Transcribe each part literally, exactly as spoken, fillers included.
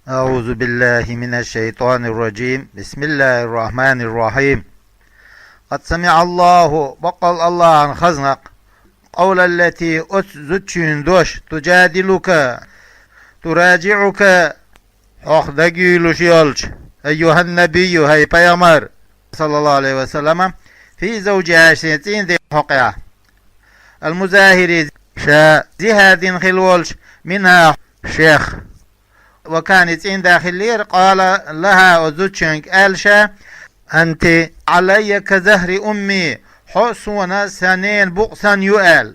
أعوذ بالله من الشيطان الرجيم. بسم الله الرحمن الرحيم. قد سمع الله, боккъал Аллахӏа хаза-кх, قول التي, оцу зудчун дош, تجادلك, تراجعك, хьох дагайуьйлуш йолчу, أيها النبي, хӀай пайхамар, صلى الله عليه وسلم, في زوجها, шен цӀийнан ден хьокъехь, المظاهر, ша зихӀар дина хилла волчу, منها, шех. وكان, цӀийнан да хиллера, قال لها, оцу зудчуьнга аьлла ша: أنت علي كظهر أمي, хьо суна сан ненан букъ санна ю аьлла.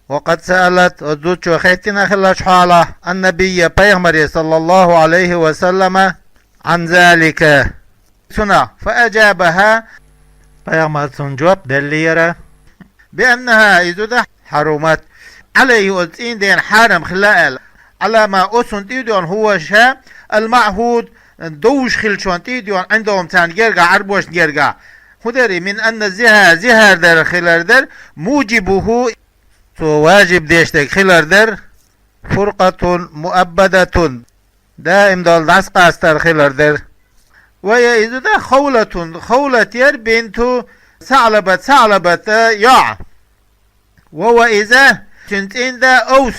وقد سألت, оцу зудчо хеттина хиллачу хьолахь, النبي, пайхамаре, صلى الله عليه وسلم, عن ذلك, цунах, فأجابها, пайхамара цунна жоп деллера, بأنها, и зуда, حرمت عليه, оцу цӀийнан дена хьарам хилла аьлла, على ما, оцунна тӀе а доьгӀна, هو, ша, المعهود, довзуш хиллачунна тӀе а доьгӀна, عندهم, царна гергахь, Ӏарбошна гергахь. ХӀун дара и? من أن الزها, зихӀар дар хилар дара, موجبه, цо важиб деш дерг хилар дара, فرقة مؤبدة, даим долу дӀасакъастар хилар дара. وهي, и зуда, خولة, Хавлат яра, بنت ثعلبة, СаӀлабата йоӀ. وهو, иза, цуьнан цӀийнан да Авс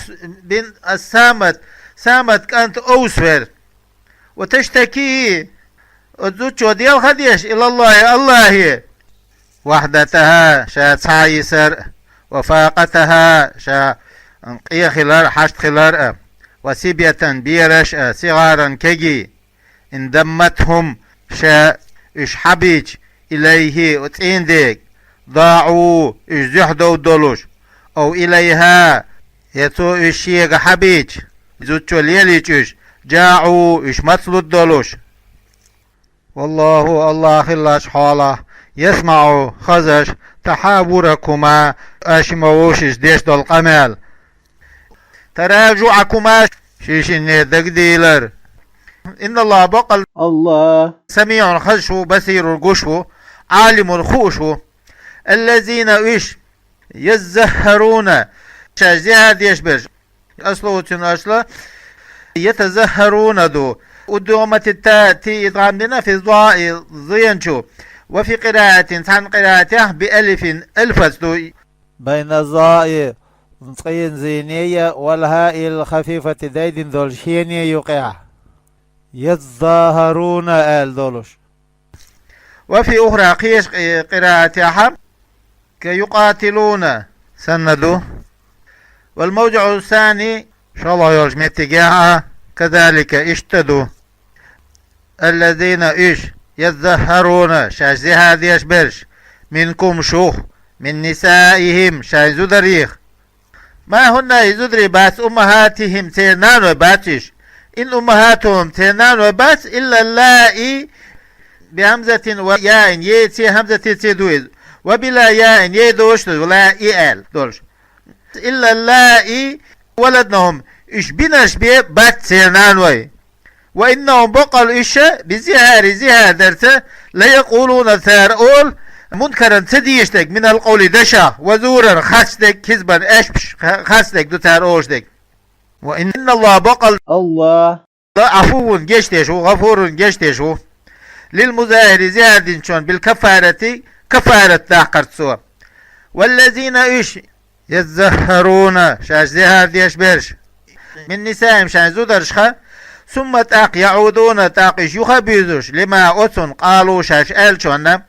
بن الصامت, Самат кӀант Авс вара. وتشتكي, оцу зудчо делха деш, إلى الله, Аллахе, وحدتها, ша цхьа йисар а, وفاقتها, ша къен хилар а, хьашт хилар а, وصبية, бераш а, صغارا, кегий, إن ضمتهم, ша уьш хьабийча, إليه, оцу цӀийнан дега, ضاعوا, уьш зуьхьа довр долуш, أو إليها, я цо уьш шега хьабийча, зудчо лелийча уьш, جاعوا, уьш мацлур долуш. والله, Аллахь хиллачу хьолахь, يسمع, хазаш, تحاوركما, аша ма вовшашца деш долу къамел. تراجعكما, ши-шиннан дагадийлар. إن الله, бакъ Аллахь, Аллахь, سميع, хазаш ву, بصير, гуш ву, عالم, хууш ву. الذين, уьш, يتظاهرون, шаьш зихӀар деш берш. Аслу цуьнан ашла يتظاهرون ду. أدغمت التاء, ти идгӀам дина, في الظاء, зеначу. وفي قراءة, цхьана къираатехь, بألف, алифаца ду. بين الظاء, цӀийнан зийне я, والهاء الخفيفة, дайдина долу шене юкъехь, يتظاهرون аьлла долуш. وفي أخرى, кхечу къи-, къираатехьа, كيقاتلون санна ду. والموضع الثاني, шолгӀа йолчу меттигехь а, كذلك, иштта ду. الذين, уьш, يتظاهرون, шаьш зихӀар деш берш, منكم, шух, من نسائهم, шайн зударих. ما هن, и зударий бац, أمهاتهم, церан наной бац уьш. إن أمهاتهم, церан наной бац, إلا اللائي, بهمزة وياء, е ци, хьамзати ци ду иза. وبلا ياء, е доцуш ду, لائي аьлла долуш. إلا اللائي ولدنهم, уьш бинарш бен бац церан наной. وإنهم, бакъ Аллахь, уьш, بالظهار, зихӀар дарца, ليقولون, цара олу, منكرا, ца дезаш дерг, من القول, дашах, وزورا, харц дерг, كذبا, аьшпаш, харц дерг ду цара олуш дерг. وإن الله, бакъ Аллахь, Аллахь, عفو, гечдеш ву, غفور, гечдеш ву. للمظاهر, зихӀар динчунна, بالكفارة, каффарат даккхарца цо. والذين, уьш, يتظاهرون, шаьш зихӀар деш берш, من نسائهم, шайн зударшха, ثم, тӀаккха, يعودون, тӀаккха уьш юха а буьйзуш, لما, оцунна, قالوا, шаьш аьллачунна,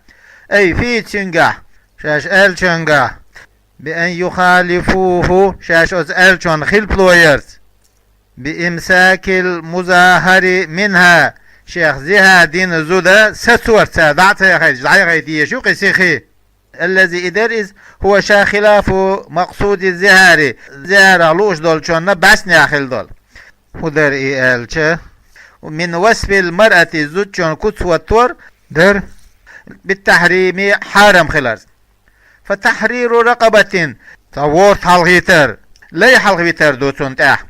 أي, فيه, цуьнгахь, шаьш аьллачуьнгахь, بأن يخالفوه, шаьш оцу аьллачунна хилпало ярца. بإمساك المظاهر منها, шех зихӀар дина зуда сацорца, дӀа а ца яхийташ, дӀаяхийта езаш ю-кх и сихи. الذي, и дара иза, هو, ша, خلاف مقصود الظهار, зихӀарах лууш долчунна бӀаьснехь хилла долу. ХӀун дара и аьлча, من وصف المرأة, зудчун куц хӀоттор дара, بالتحريم, хьарам хиларца. فتحرير رقبة, цхьа ворта хьалхийтар, лай хьалхавитар ду цунна тӀехь.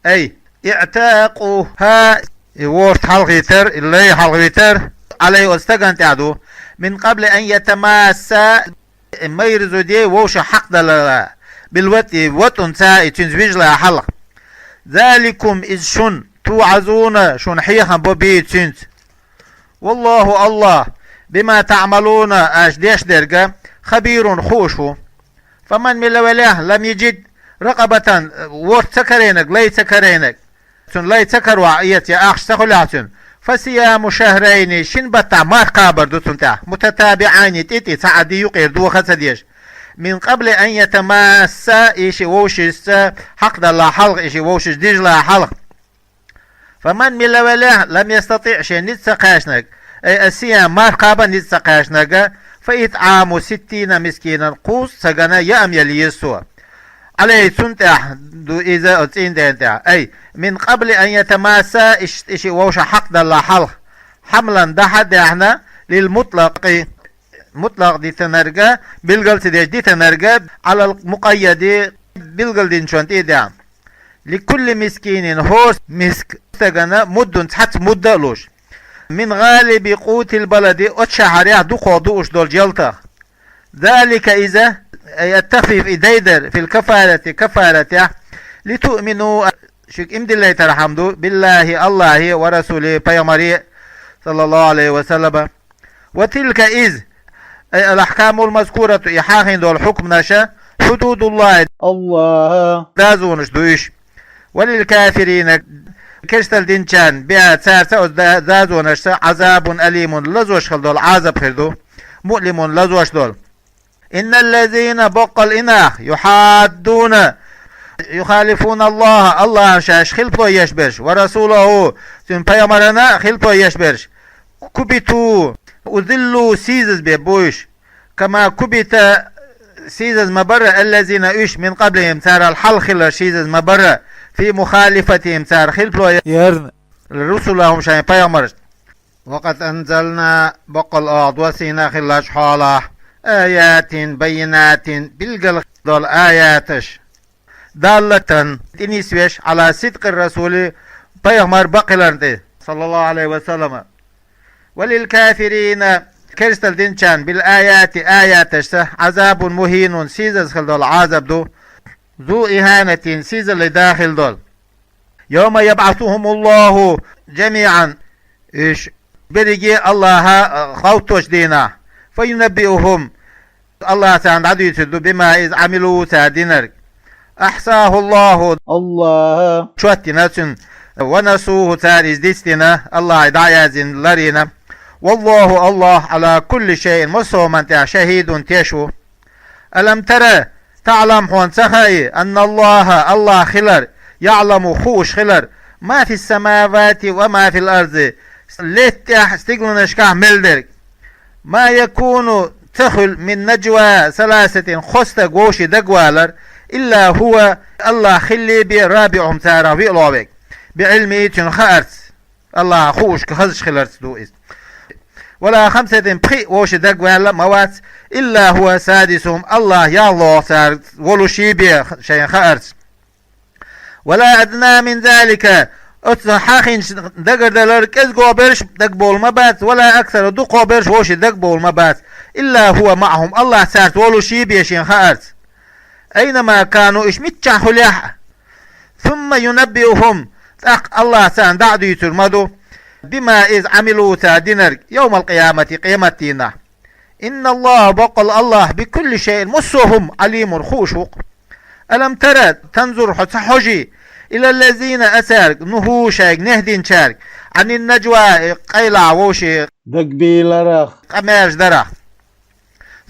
أي اعتاقها, и ворта хьалхийтар, и лай хьалхавитар, عليه, оцу стагана тӀехь ду, من قبل أن يتماسا, и майра зуда вовшах хьакхадаларна, بالوطء, ватӀунца, и цуьнца вижале хьалха. ذلكم, иза шуна, توعظون, шуна хьехам бо бийца цуьнца. والله, АллахӀ, بما تعملون, аша деш дерга, خبير, хууш ву. فمن, мила велахь, لم يجد رقبة, ворхӀ ца карийнарг, лай ца карийнарг, цунна лай ца каравахь, эца я ахча ца хуьлахь цуьнан, فصيام شهرين, шин баттахь марха кхабар ду цунна тӀехь, متتابعين, тӀе-тӀе, цхьа а ди юкъера доха а ца деш, من قبل أن يتماسا, и шиъ вовшашца хьакхадалале хьалха, и шиъ вовшашца дижалале хьалха. فمن, мила велахь, لم يستطع, шен ницкъ ца кхаьчнарг, أي الصيام, марха кхаба ницкъ ца кхаьчнарг, فإطعام ستين مسكينا, кхузткъа сагана яа ма яла еза цо. عليه, цунна тӀехь ду иза, оцу цӀийнан дена тӀехь. أي من قبل أن يتماسا, и шиъ, и шиъ вовшашца хьакхадалале хьалха. حملا, дахьа а даьхьна, للمطلق, мутлакъ дитинарг, билгал ца деш дитинарг, على المقيد, билгалдинчунна тӀе а даьхьна. لكل مسكين, хӀора мискина, стагана, مد, цхьацца мудд а луш. من غالب قوت البلد, оцу шахьарехь дукхох дууш долчу ялтах. ذلك, иза, أي التخفيف, и дайдар, في الكفارة, кафаратехь, لتؤمنوا, шуьга иман диллийтархьама ду, بالله, АллахӀе, ورسوله, пайхамаре, صلى الله عليه وسلم. وتلك, иза, أي الأحكام المذكورة, и хьахийна долу хьукманаш, حدود الله, АллахӀан дозанаш ду уьш. وللكافرين, керстал динчарна бен, цаьрца оцу да-, дозанашца, عذاب أليم, лазош хила долу Ӏазап хир ду, مؤلم, лазош долу. إن الذين, баккъал и нах, يحادون, يخالفون الله, АллахӀан шаьш хилпало еш берш, ورسوله, цуьнан пайхамарна хилпало еш берш, كبتوا, أذلوا, сийсаз бен бу уьш, كما كبت, сийсаз ма бара, الذين, уьш, من قبلهم, царал хьалха хилларш сийсаз ма бара, في مخالفتهم, цара хилпало ерна, رسلهم, шайн пайхамаршна. وقد أنزلنا, баккъал оха доссийна хиллачу хьолахь, آيات بينات, билггал долу аяташ, دالة, тӀе нисвеш, على صدق الرسول, пайхамар бакъ хиларна тӀе, صلى الله عليه وسلم. وللكافرين, керстал динчарна, بالآيات, аяташца, عذاب مهين, сийсаз хила долу Ӏазап ду, ذو إهانة, сийсазаллин да хила долу. يوم يبعثهم الله جميعا, уьш берриге АллахӀа гӀовтточу дийнахь, فينبئهم, АллахӀа царна дӀадуьйцур ду, بما, иза, عملوا, цара динарг. أحصاه الله, АллахӀа чот дина цуьнан, ونسوه, цара иза дицдина, АллахӀа дӀа а яздина, ларйина. والله, АллахӀ, على كل شيء, массо а хӀуманна тӀехь, شهيد, теш ву. ألم تر, تعلم, хьуна ца хаьий, أن الله, АллахӀ хилар, يعلم, хууш хилар, ما في السماوات وما في الأرض, летта тӀехь, стигланашкахь мел дерг. ما يكون, ца хуьлу, من نجوى ثلاثة, кхо стаг вовшийн дагавалар, إلا هو, АллахӀ хиллий бен, رابعهم, царах виъ лохь верг, بعلمه, цуьнан хаарца. АллахӀан хуушка хазаш хиларца ду иза. ولا خمسة, пхиъ вовшийн дагаваьлла а ма вац, إلا هو سادسهم, АллахӀ ялхлохь цара волуший бен шайн хаарца. ولا أدنى من ذلك, оцу хьахийнчу дагардалар кӀезго берш дагабовла ма бац, ولا أكثر, дукхох берш вовшийн дагабовла ма бац, إلا هو معهم, АллахӀ цаьрца волуший бен шен хаарца. أينما كانوا, уьш миччахь хуьлехь а. ثم ينبئهم, тӀаккха АллахӀ царна дӀа а дуьйцур ма ду, بما, иза, عملوا, цара динарг, يوم القيامة, къематдийнахь. إن الله, баккъал АллахӀ, بكل شيء, массо а хӀума, عليم, хууш ву-кх. ألم تر, تنظر, хьо ца хьожий, إلى الذين, цаьрга, نهوا, шайга нехь динчаьрга, عن النجوى, къайлахь вовшийн дагабийларах, къамелаш дарах.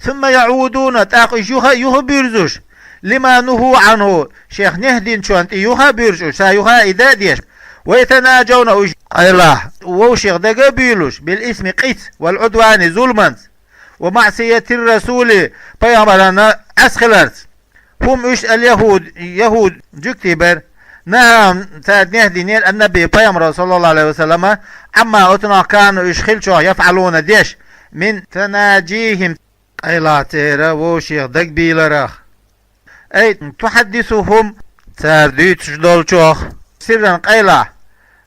ثم يعودون, тӀаккха уьш юха а, юха а буьрзуш, لما نهوا عنه, шех нехь динчунна тӀе юха а буьрзуш уьш, ша юха а и дан а деш, ويتناجون, уьш къайлахь вовшех дага а буьйлуш, بالإثم, къица, والعدوان, зуламца, ومعصية الرسول, пайхамарна Ӏеса хиларца. هم уьш, اليهود, яхӀуд жуьгтий бара, نهاهم, цара нехь динера, النبي, пайхамара, صلى الله عليه وسلم, عما, оцунах, كانوا, уьш хиллачух, يفعلون, деш, من تناجيهم, къайлахь церан вовшех дагабийларах. أي تحدثهم, цара дуьйцуш долчух, سرا, къайлахь,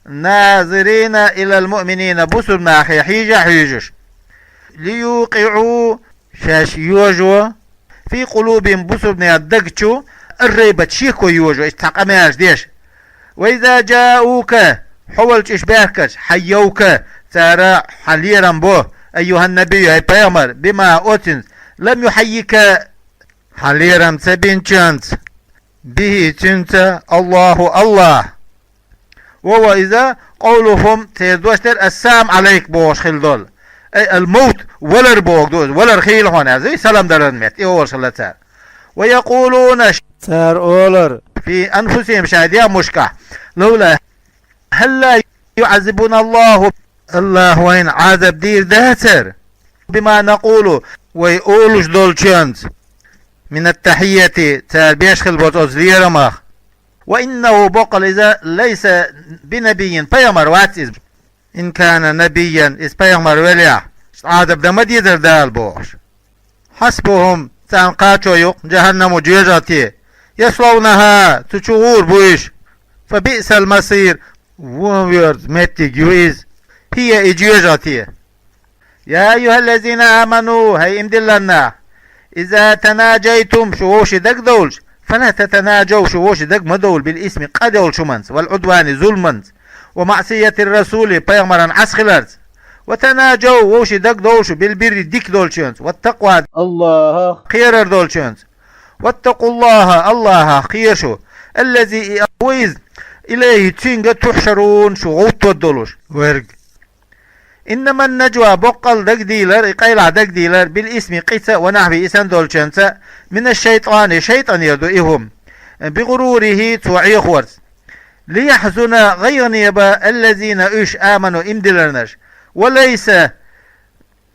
ناظرين إلى المؤمنين, бусурнахе хьийжа а хьуьйжуш, ليوقعوا, шаьш йожо, في قلوبهم, бусурнех даг чу, الريب, шеко йожо, иштта цхьа къамелаш деш. وإذا جاءوك, Хьо волчу уьш баьхкача, حيوك, цара хьан лерам бо, أيها النبي, хӀай пайхамар, بما, оццуьнца, لم يحيك, хьан лерам ца бинчуьнца, به, цуьнца, الله, АллахӀ. وهو, иза, قولهم, церан дош дара, السلام عليك бохуш хилла долу. أي الموت, валар боху ду иза, валар хийла хьуна аьлла, и салам даран метта, и олуш хилла цара. ويقولون, цара олура, في أنفسهم, шайн дегӀмашкахь, لولا, هلا يعذبنا الله, АллахӀ вайна Ӏазап дийр дацара, بما نقول, вай олуш долчуьнца, من التحية, цара беш хилла боцу оцу лерамах. وإنه, боккъал иза, ليس بنبي, пайхамар вац иза. إن كان نبيا, иза пайхамар велахь, Ӏазап дан ма дезара Дала бохуш. حسبهم, царна кхачо ю-кх, جهنم, жоьжахати. يصلونها, цу чу гӀур бу уьш. فبئس المصير, вон верза меттиг ю иза. هي, и жоьжахати. يا أيها الذين آمنوا, хӀай иман диллина нах, إذا تناجيتم, шу вовшийн дагадовлуш, فلا تتناجوا, шу вовшийн дага ма довла, بالإثم, къа долчу хӀуманца, والعدوان, зуламанца, ومعصية الرسول, пайхамаран Ӏаса хиларца, وتناجوا, вовшийн дагадовла шу, بالبر, дика долчуьнца, والتقوى, АллахӀах кхерар долчуьнца, واتقوا الله, АллахӀах кхера шу, الذي, и АллахӀ ву иза, إليه, цуьнга, تحشرون, шу гӀовттор долуш верг. إنما النجوى, боккъал дагадийлар, и къайлаха дагадийлар, بالإثم, къица, ونحوه, и санна долчуьнца, من الشيطان, шайтӀанера ду и хӀума, بغروره, цо Ӏехорца. ليحزن, гӀайгӀане бан, الذين, уьш, آمنوا, иман диллинарш. وليس,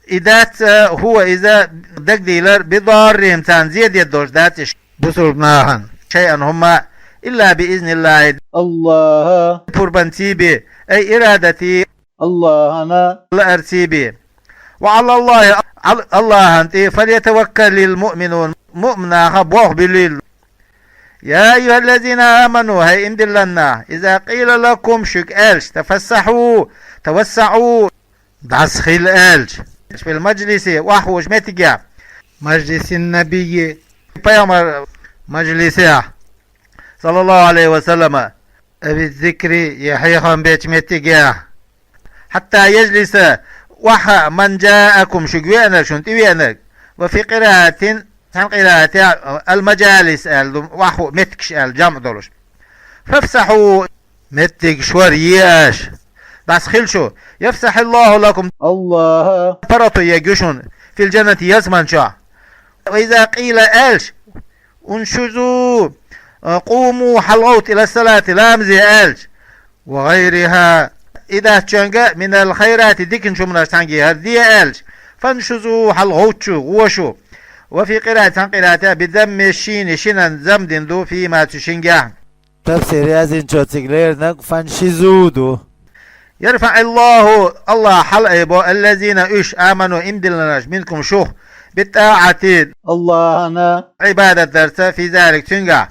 и дац, هو, иза, дагадийлар, بضارهم, царна зе деддолуш дац и бусулба нахана, شيئا, хӀумма, إلا بإذن الله, АллахӀан пурбанций бен, أي إرادته, АллахӀан лаарций бен. وعلى الله, Ӏал-, АллахӀан тӀе, فليتوكل المؤمنون, муъмин наха болх буьллийла. يا أيها الذين آمنوا, хӀай иман диллина нах, إذا قيل لكم, шуьга аьлча, تفسحوا, توسعوا, дӀасахила аьлча, في المجلس, охьахууш меттигехь, مجلس النبي, пайхамар мажлисехь, صلى الله عليه وسلم, أو الذكر, я хьехам бечу меттигехь, حتى يجلس, охьа, من جاءكم, шуьга веанарг, шуна тӀевеанарг, وفي قراءة, цхьана къираатехь, المجالس аьлла ду, охьахуу меттигаш аьлла, жамӀ долуш. فافسحوا, меттигаш вар е аша. ДӀасахила шу. يفسح الله لكم, АллахӀа паргӀато ергья шуна, في الجنة, ялсамани чохь. وإذا قيل, аьлча, انشزوا, قوموا, хьалагӀовтта, إلى الصلاة, ламазе аьлча, وغيرها, и дац чуьнга, من الخيرات, диканчу хӀуманаш цхьаьнгге хӀара де аьлча, فانشزوا, хьалагӀовтта шу, гӀо шу. وفي قراءة, цхьана къираатехь, بضم الشين, шинан замма дина ду, فيما, цу шингехь. Тафсир яздинчо цига леринарг فانشزوا ду. يرفع الله, АллахӀа хьалаайбо, الذين, уьш, آمنوا, иман диллинарш, منكم, шух, بالطاعة, АллахӀана Ӏибадат дарца, في ذلك, цуьнгахь,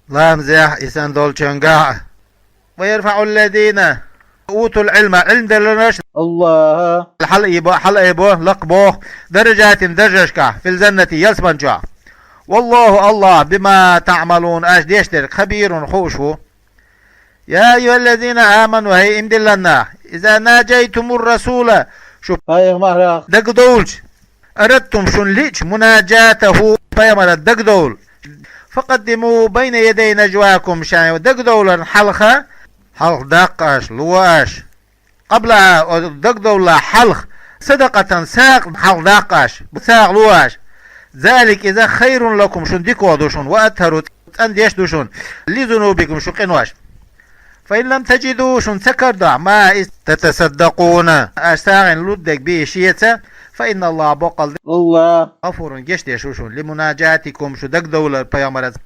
ламазехь, и санна долчуьнгахь. ويرفع الذين أوتوا العلم, Ӏилма диллинарш, АллахӀа хьалаайбо, хьалаайбо, лакхабоху, درجات, даржашкахь, في الجنة, ялсамани чохь. والله, АллахӀ, بما تعملون, аша деш дерг, خبير, хууш ву. يا أيها الذين آمنوا, хӀай иман диллина нах, إذا ناجيتم الرسول, шу пайхамарах дагадовлча, أردتم, шуна лиъча, مناجاته, пайхамарах дагадовла, فقدموا بين يدي نجواكم, шайн дагадовларна хьалха, хьалха даккха аша, ло аша. قبلها, оцу дагадовлалахь хьалха, صدقة, сагӀа хьалха даккха аша, сагӀа ло аша. ذلك, иза, خير لكم, шуна дикагӀа ду шуна, وأطهر, цӀандеш ду шуна, لذنوبكم, шун къинош. فإن لم تجدوا, шуна ца карадахь, ما, иза, تتصدقون, аша сагӀина лур дерг бен шеца, فإن الله, боккъал АллахӀ, غفور, гечдеш ву шуна, لمناجاتكم, шу дагадовлар пайхамарца,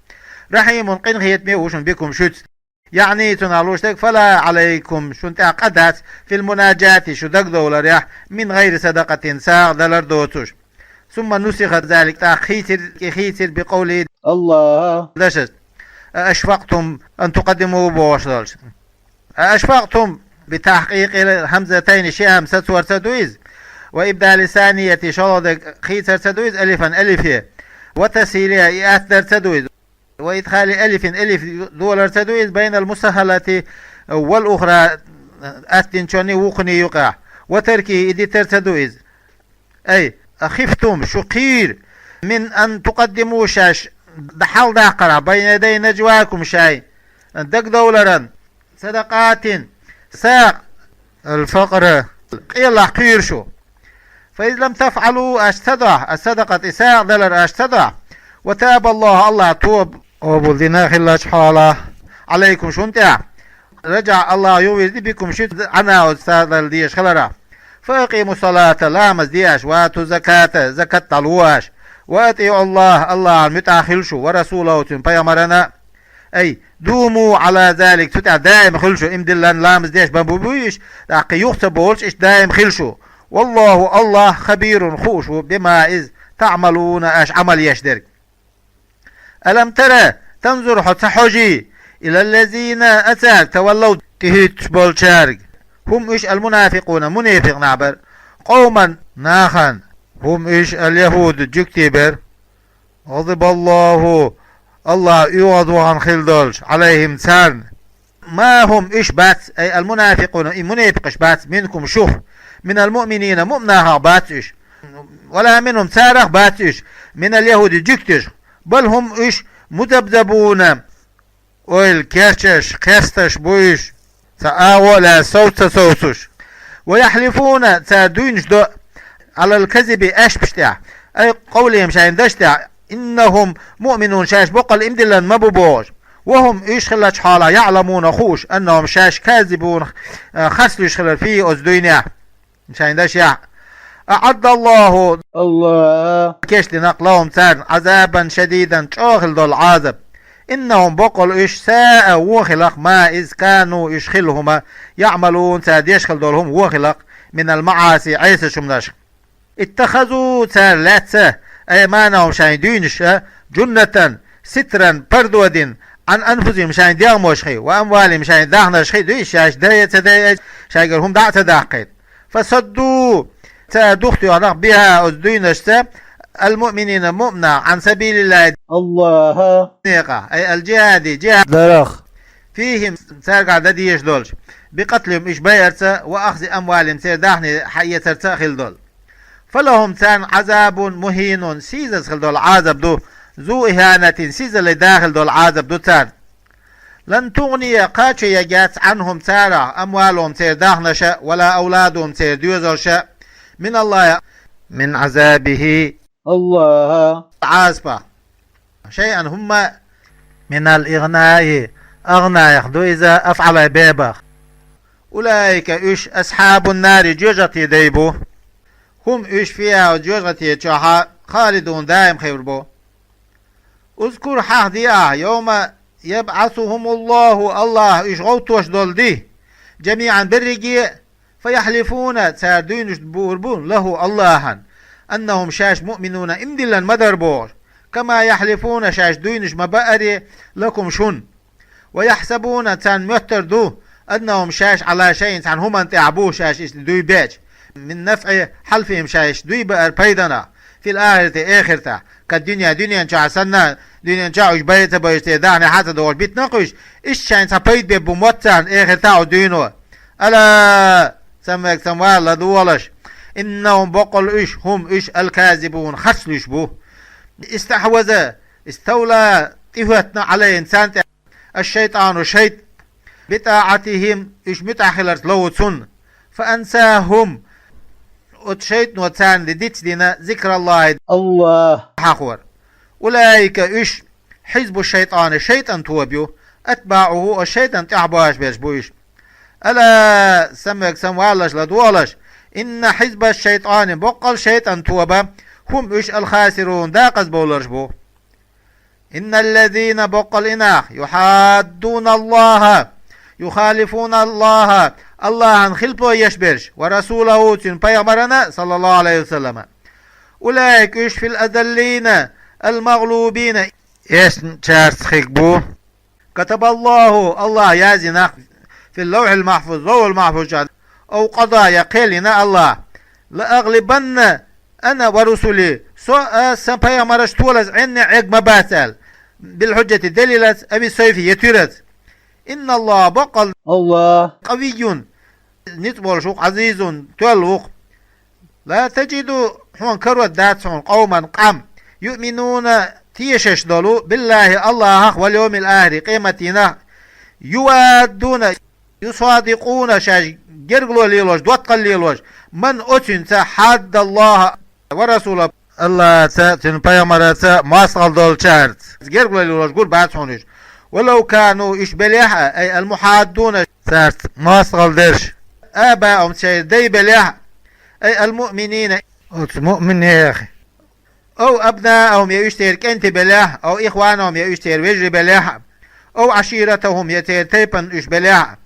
رحيم, къинхетаме ву шуна, بكم, шуьца. يعني, цунах луш дерг, فلا عليكم, шуна тӀехь къа дац, في المناجاة, шу дагадовларехь, من غير صدقة, сагӀа далар доцуш. ثم نسخ ذلك, тӀаккха хийцира, и хийцира, بقوله, АллахӀан дашаца, أأشفقتم أن تقدموا бохуш долуш. أأشفقتم, بتحقيق الهمزتين, ши хӀамза сацорца ду иза, وإبدال الثانية, шолгӀа дерг хийцарца ду иза, ألفا, алифе, وتسهيلها, и атта дарца ду иза. وإدخال ألف, алиф доларца ду иза, بين المسهلة والأخرى, аттинчони вукхуни юкъа. وتركه, и дитар ца ду иза. أي خفتم, шу кхийра, من أن تقدموا, шаьш дӀахьалдаккхарах, بين يدي نجواكم, шайн дагадовларан, صدقات, сагӀа, الفقر, къелах кхийра шу. فإذ لم تفعلوا, аша ца дохьа, الصدقة, и сагӀа далар аша ца дохьа, وتاب الله, АллахӀа тоба къобал дина хиллача хьалах, عليكم, шун тӀа, رجع, АллахӀа юхавирза, بكم, шуьца, عنا, оцу сагӀа дала дезаш хиларах. فأقيموا الصلاة, ламаз де аша, وآتوا الزكاة, закат дӀалуо аша, وأطيعوا الله, АллахӀана муьтӀахь хила шу, ورسوله, цуьнан пайхамарана. أي دوموا على ذلك, цу тӀехь даим хила шу, имдиллан ламаз деш бан бу буьйш, тӀаккха юха ца бовлуш, иштта даим хила шу. والله, АллахӀ, خبير, хууш ву, بما, иза, تعملون, аша Ӏамал еш дерг. ألم تر, танзур, хьо ца хьожий, إلى الذين, цаьрга, تولوا, тӀехӀитташ болчаьрга, هم, уьш, المنافقون, мунепикъ нах бара, قوما, нахана, هم, уьш, اليهود, жуьгтий бара, غضب الله, АллахӀ оьгӀазвахана хила долуш, عليهم, царна. ما هم, уьш бац, أي المنافقون, и мунепикъаш бац, منكم, шух, من المؤمنين, муъминех бац уьш, ولا منهم, царах бац уьш, من اليهود, жуьгташх, بل هم, уьш, مذبذبون, ойла керчаш, кхерсташ бу уьш, цхьа агӀо а лаьцна совца ца совцуш. ويحلفون, цара дуйнаш до, على الكذب, аьшпаш тӀехь, أي قولهم, шайн дашна тӀехь, إنهم مؤمنون, шаьш боккъал имдиллан ма бу бохуш. وهم, уьш хиллачу хьолахь, يعلمون, хууш, أنهم, шаьш, كاذبون, харцлуьйш хилар, فيه, оцу дуйнехь. Шайн дашехь. أعد الله, АллахӀа кечдина, لهم, царна, عذابا شديدا, чӀогӀа хила долу Ӏазаб. إنهم, боккъал уьш, ساء, вон хиларх, ما, иза, كانوا, уьш хилла хӀума, يعملون, цара деш хила долу хӀума вон хиларх, من المعاصي, Ӏеса хӀуманаш. اتخذوا, цара лаьцна, أيمانهم, шайн дуйнаш, جنة, ситран, пардо дина, عن أنفسهم, шайн дегӀмашхий, وأموالهم, шайн дахнашхий, дуй, шаьш дайа ца дайа, шайгара хӀума дӀа а ца даккхийта. فصدوا, цара духтоьхнарх, بها, оцу дуйнашца, المؤمنين, муъминех, عن سبيل الله, АллахӀан некъах, أي الجهاد, жихӀад дарах, فيهم, цаьргахь дан дезаш долчу, بقتلهم, уьш байарца, وأخذ أموالهم, церан дахни хьаэцарца а хила долу. فلهم, царна, عذاب مهين, сийсаза хила долу Ӏазаб ду, ذو إهانة, сийсазалле дахийна долу Ӏазаб ду царна. لن تغني, кхачо ергьяц, عنهم, царах, أموالهم, церан дахнаша, ولا أولادهم, церан доьзалша, من الله, من عذابه, АллахӀан Ӏазапах, شيئا, хӀумма а. من الإغناء, агӀнаех ду иза, أفعل, бебах. أولئك, уьш, أصحاب النار, жоьжахатин дай бу. هم, уьш, فيها, жоьжахати чохь, خالدون, даим хир бу. اذكر, хьахаде ахь, يوم يبعثهم الله, АллахӀа уьш гӀовттош долу ди, جميعا, берриге а, فيحلفون, цара дуйнаш буур бу, له, АллахӀана, أنهم, шаьш, مؤمنون, имдиллан ма дара бохуш, كما يحلفون, шаьш дуйнаш ма баьара, لكم, шуна. ويحسبون, царна моьттур ду, أنهم, шаьш, على شيء, цхьана хӀуманна тӀехь бу, шаьш иштта дуй беача, من نفع حلفهم, шаьш дуй баар пайданах, في الآخرة, эхартахь, كالدنيا, дуьнен чохь санна, дуьнен чохь уьш бай а ца байуш, церан дахни хьа а ца дохуш, битина-кх уьш, иштта шайна цхьа пайда беш бу мотт царна эхартахь оцу дуьйно. ألا, цамвега цамвала, ладогӀалаш, إنهم, боккъал уьш, هم, уьш, الكاذبون, харцлуьйш бу. استحوذ, استولى, тӀехӀоьттина, عليهم, царна тӀе, الشيطان, шайтӀа, بطاعتهم, уьш муьтӀахь хиларца ловзу цунна. فأنساهم, оцу шайтӀано царна дицдина, ذكر الله, АллахӀ хьахор. أولئك, уьш, حزب الشيطان, шайтӀан тоба ю, أتباعه, оцу шайтӀан тӀаьхьа бовлуш берш бу уьш. ألا, цамвега цамвалалаш, ладогӀалаш, إن حزب الشيطان, боккъал шайтӀан тоба, هم, уьш, الخاسرون, декъаза бовларш бу. إن الذين, боккъал и нах, يحادون الله, يخالفون الله, АллахӀан хилпо еш берш, ورسوله, цуьнан пайхамарна, صلى الله عليه وسلم, أولئك, уьш, في الأذلين, المغلوبين, эшначаьрца хир бу. كتب الله, АллахӀа яздина, في اللوح المحفوظ, ловхьул-махьфуза чохь, أو قضى, я кхел йина АллахӀа, لأغلبن أنا ورسلي, со а, сан пайхамараш а толаза Ӏенна а Ӏег ма бац аьлла, بالحجة, делилаца, أو بالسيف, я туьраца. إن الله, боккъал АллахӀ, قوي, ницкъ болуш ву-кх, Ӏазизун, тоьлла ву-кх. لا تجد, хьуна карор дац хьуна, къавман, къам, يؤمنون, тешаш долу, بالله, АллахӀах, واليوم الآخر, къематдийнах, يوادون, يصادقون, шаьш гергало лелош, доттагӀалла лелош, من, оцуьнца, حاد الله ورسوله, АллахӀаца, цуьнан пайхамараца мостагӀалла долчаьрца. Гергало лелош гур бац хьуна уьш. ولو كانوا, уьш белехь а, أي المحادون, цаьрца мостагӀалла дерш, آباءهم, церан дай белехь а, أي المؤمنين, оцу муъминех, أو أبناءهم, я уьш церан кӀентий белехь а, أو إخوانهم, я уьш церан вежарий белехь а, أو عشيرتهم, я церан тайпана уьш белехь а.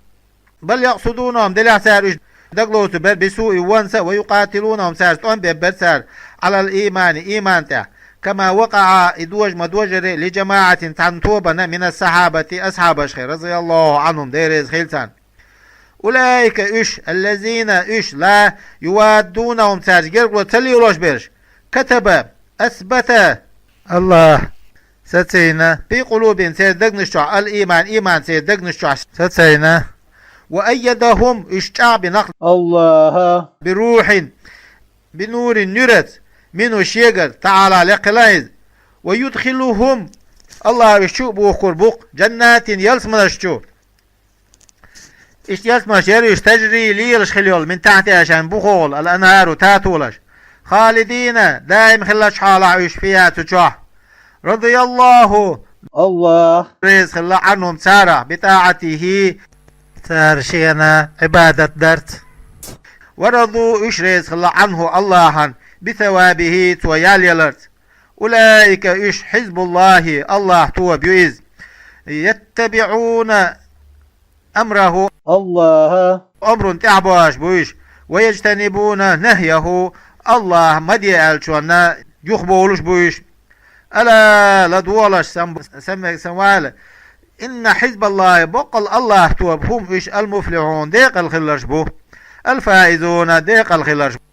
بل يقصدونهم, делахь цара уьш дагалоцур бара, بسوء, вон са, ويقاتلونهم, цаьрца тӀом беш бара цара, على الإيمان, ийман тӀехь, كما وقع, и дожа ма-дожара, لجماعة, цхьана тобанна, من الصحابة, асхьабашха, رضي الله عنهم, Дела реза хила царна. أولئك, уьш, الذين, уьш, لا يوادونهم, цаьрца гергало ца лелош берш, كتب, أثبت, АллахӀа сацийна, في قلوبهم, церан дегнаш чохь, الإيمان, ийман церан дегнаш чохь сацийна, وأيدهم, уьш чӀагӀбина-кх АллахӀа, بروح, بنور, нуьраца, منه, шегара, تعالى, лекха хилла иза, ويدخلهم, АллахӀа уьш чу а бухкур бу-кх, جنات, ялсаманаш чу. Иштта ялсаманаш яра уьш, تجري, лелаш хила йолу, من تحتها, шайн бухахула, الأنهار, татолаш, خالدين, даим хиллачу хьолахь уьш, فيها, цу чохь. رضي الله, АллахӀ реза хилла, عنهم, царах, بطاعته, цара шена Ӏибадат дарца. ورضوا, уьш реза хилла, عنه, АллахӀан, بثوابه, цо ял яларца. أولئك, уьш, حزب الله, АллахӀан тоба ю иза. يتبعون أمره, АллахӀан омрана тӀаьхьа бовш бу уьш. ويجتنبون نهيه, АллахӀа ма де аьллачунна юхабовлуш бу уьш. ألا, ладогӀалаш, сан, сан, сан вала, إن حزب الله, баккъалла АллахӀан тоба, هم, уьш, المفلحون, декъала хилларш бу. الفائزون, декъала хилларш бу.